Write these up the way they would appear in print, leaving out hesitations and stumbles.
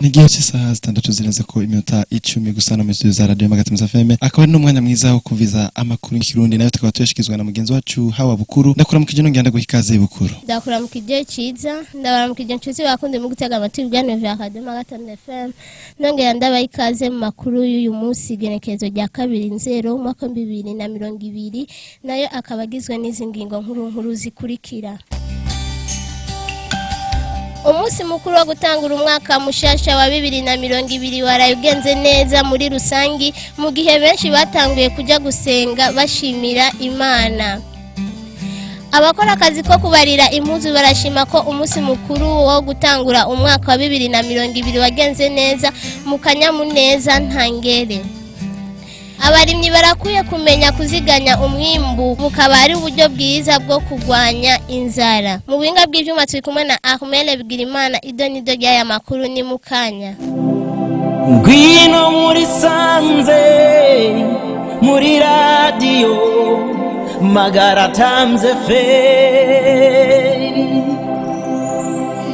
Ni igihe cy'isaha 6 zirenze ko iminota 10 gusa no muri studio za Radio Magatimza FM, akaba ari n'umwanya mwiza wo kumviza amakuru y'ikirundi, nayo tukaba tuyashikizwa na mugenzi wacu Hawa Bukuru. Ndakuramukije, nongera ndaguha ikaze, Bukuru. Ndakuramukije ciza, ndabaramukije nshuti bakunze mu gutega amatwi ibiganiro vya Radio Magatanu FM, nongera ndabaha ikaze mu makuru y'uyu munsi, igenekerezo rya 2 Nzero umwaka 2020, nayo akaba agizwe n'izi ngingo nkuru nkuru zikurikira. Umunsi mukuru wo gutangura umwaka mushasha wa 2020 waraye ugenze neza muri rusangi, mu gihe benshi batanguye kuja gusenga bashimira Imana. Abakora akazi ko kubarira impuzu barashima ko umunsi mukuru wo gutangura umwaka wa 2020 wagenze neza mu kanyamuneza ntangere. Abarimyi barakwiye kumenya kuziganya umwimbu, bukaba ari uburyo bwiza bwo kurwanya inzara. Mu buhinga bw'ivyuma turi kumwe na Ahmele Bigirimana. Ido nido ry'aya makuru ni mukanya. Ngwino muri sanze muri radiyo Magara Times FM.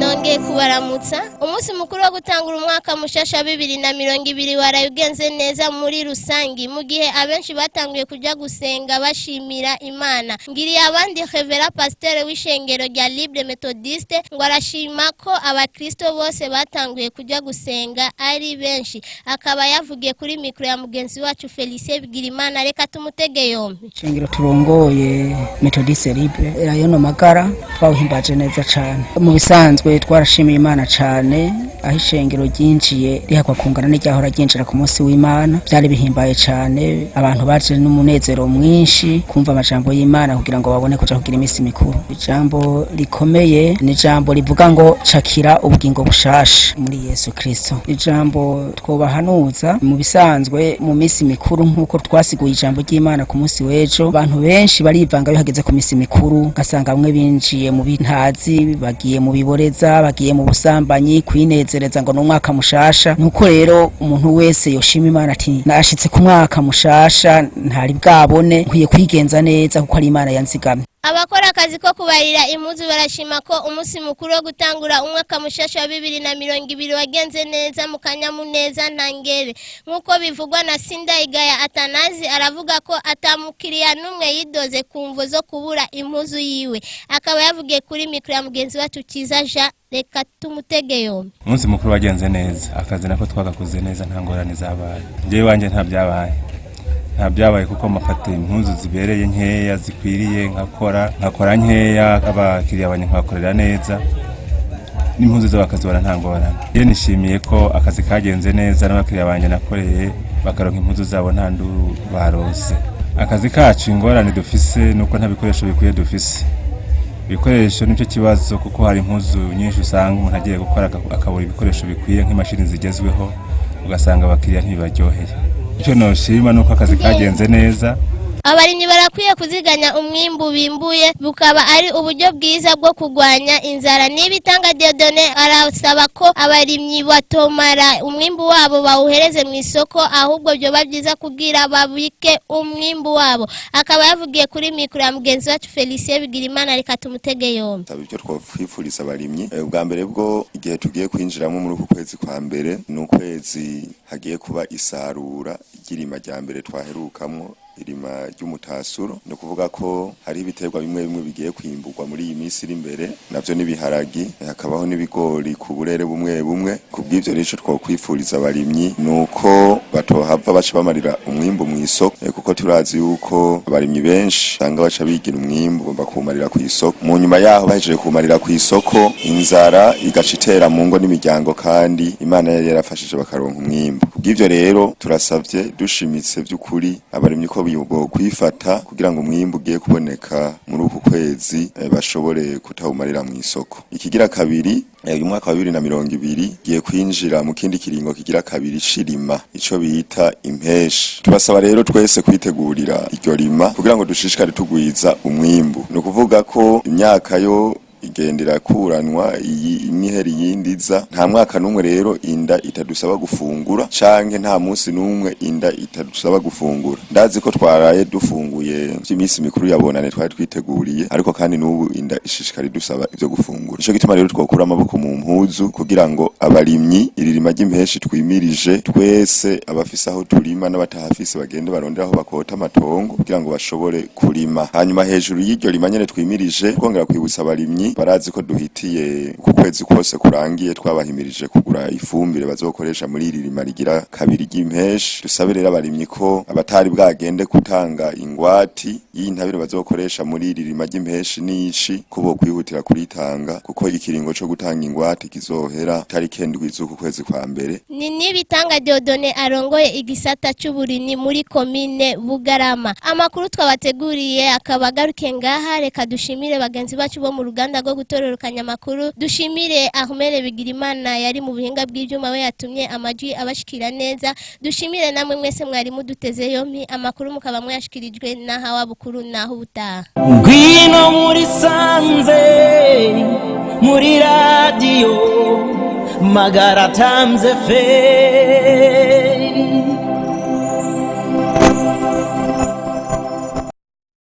Nongeye kubaramutsa. Umunsi mukuru wo gutangura umwaka mushasha 2020 waraye ugenze neza muri rusangi, mu gihe abenshi batanguye kuja gusenga bashimira Imana. Ngiriye abandi Revera, pasteur w'ishengero rya Libre Methodiste, ngo arashima ko abakristo bose batanguye kuja gusenga ari benshi. Akaba yavugiye kuri mikro ya mugenzi wacu Felicien Bigirimana. Reka tumutege yombi. Ishengero turongoye, Methodiste Libre Rayono Magara, twawuhimbaje neza cane. Mu bisanzwe twarashimiye Imana cane, aho ishengero ryinjiye rihakwa kungana n'iryahora ryinjira ku munsi w'Imana. Byari bihimbaye cane, abantu baje n'umunezero mwinshi kumva amajambo y'Imana kugira ngo babone kuja kugira iminsi mikuru. Ijambo rikomeye ni ijambo rivuga ngo cakira ubugingo bushasha muri Yesu Kristo. Ijambo twobahanuza mu bisanzwe mu minsi mikuru, nk'uko twasiguye ijambo ry'Imana ku munsi w'ejo, abantu benshi barivanga iyo hageze ku minsi mikuru, ugasanga bamwe binjiye mu bintazi, bagiye mu biboreza, bagiye mu busambanyi kwinezereza ngo ni umwaka mushasha. Nuko rero umuntu wese yoshima Imana ati nashitse ku mwaka mushasha ntari bwabone, nkwiye kwigenza neza kuko ari Imana yanzigamye. Abakora akazi ko kubarira impuzu barashima ko umunsi mukuru wo gutangura umwaka mushasha wa 2020 wagenze neza mu kanyamuneza ntangere, nk'uko bivugwa na Sindayigaya Atanazi. Aravuga ko atamukiriya n'umwe yidoze ku mvo zo kubura impuzu yiwe. Akaba yavugiye kuri mikoro ya mugenzi wacu Kiza Jean. Reka tumutege yombi. Umunsi mukuru wagenze neza, akazi nako twagakoze neza, nta ngorane zabaye. Njyewe iwanjye nta byabaye, nta byabaye, kuko mafata impuzu zibereye nkeya zikwiriye, nkakora nkeya, abakiriya banjye nkabakorera neza, n'impuzu zo bakazibona nta ngorane. Iyo nishimiye ko akazi kagenze neza n'abakiriya banjye nakoreye bakaronka impuzu zabo nta nduru barose. Akazi kacu ingorane dufise nuko nta bikoresho bikwiye dufise. Ibikoresho nicyo kibazo, kuko hari impuzu nyinshi usanga umuntu agiye gukora akabura ibikoresho bikwiye nk'imashini zigezweho, ugasanga abakiriya ntibibaryoheye. Icyo noshima nuko akazi kagenze neza. Abarimyi barakwiye kuziganya umwimbu bimbuye, bukaba ari uburyo bwiza bwo kurwanya inzara. Nibitanga Diodone arasaba ko abarimyi batomara umwimbu wabo bawuhereze mu isoko, ahubwo byoba byiza kugira babike umwimbu wabo. Akaba yavugiye kuri mikoro ya mugenzi wacu Felicien Bigirimana. Reka tumutege yombi. Ibyo twakwifuriza abarimyi, ubwa mbere bwo igihe tugiye kwinjiramo muri uku kwezi kwa mbere, ni ukwezi hagiye kuba isarura ry'irima rya mbere twaherukamwo, irima ry'umutasuro. Ni ukuvuga ko hari ibiterwa bimwe bimwe bigiye kwimburwa muri iyi minsi iri imbere, navyo n'ibiharagi, hakabaho n'ibigori ku burere bumwe bumwe. Ku bw'ivyo rero, ico twokwifuriza abarimyi ni uko batohava baca bamarira umwimbu mu isoko, kuko turazi yuko abarimyi benshi usanga baca bigira umwimbu bakumarira ku isoko, mu nyuma yaho bahejeje kuwumarira ku isoko inzara igaca itera mu ngo n'imiryango, kandi Imana yari yarafashije bakaronka umwimbu. Kubw'ivyo rero turasavye dushimitse by'ukuri abarimyi ko kwifata kugira ngo umwimbu ugiye kuboneka muri uku kwezi bashobore kutawumarira mu isoko. Ikigira kabiri, uyu mwaka wa 2020 giye kwinjira mu kindi kiringo kigira kabiri c'irima, ico bita impeshi. Tubasaba rero twese kwitegurira iryo rima kugira ngo dushishikare tugwiza umwimbu. Ni ukuvuga ko imyaka yo Igenda irakuranwa, iyi imwe ihera iyindi iza. Nta mwaka n'umwe rero inda itadusaba gufungura, canke nta munsi n'umwe inda itadusaba gufungura. Ndazi ko twaraye dufunguye iminsi mikuru yabonane twari twiteguriye, ariko kandi n'ubu inda ishishikara idusaba ivyo gufungura. Nico gituma rero twokura amaboko mu mpuzu kugira ngo abarimyi iri rima ry'impeshi twimirije twese, abafise aho turima n'abatahafise bagende barondera aho bakota amatongo kugira ngo bashobore kurima. Hanyuma hejuru y'iryo rima nyene twimirije, twongera kwibutsa abarimyi, barazi ko duhitiye ku kwezi kose kurangiye twabahimirije kugura ifumbire bazokoresha muri iri rima rigira kabiri ry'impeshi. Dusabe rero abarimyi ko abatari bwagende gutanga ingwati y'intabire bazokoresha muri iri rima ry'impeshi n'ici, ko bo kwihutira kuritanga, kuko ikiringo co gutanga ingwate kizohera tariki 7 z'uku kwezi kwa mbere. Ni Nibitanga Dieudonné arongoye igisata c'uburimyi muri komine Bugarama. Amakuru twabateguriye akaba agaruke ngaha. Reka dushimire bagenzi bacu bo mu ruganda rwo gutororokanya amakuru, dushimire Ahmed Bigirimana yari mu buhinga bw'ivyuma, we yatumye amajwi abashikira neza. Dushimire namwe mwese mwari muduteze yompi. Amakuru mukaba mwayashikirijwe na Hawa Bukuru. Naho ubutaha. Ngwino muri sanze, muri radiyo Magara Times FM.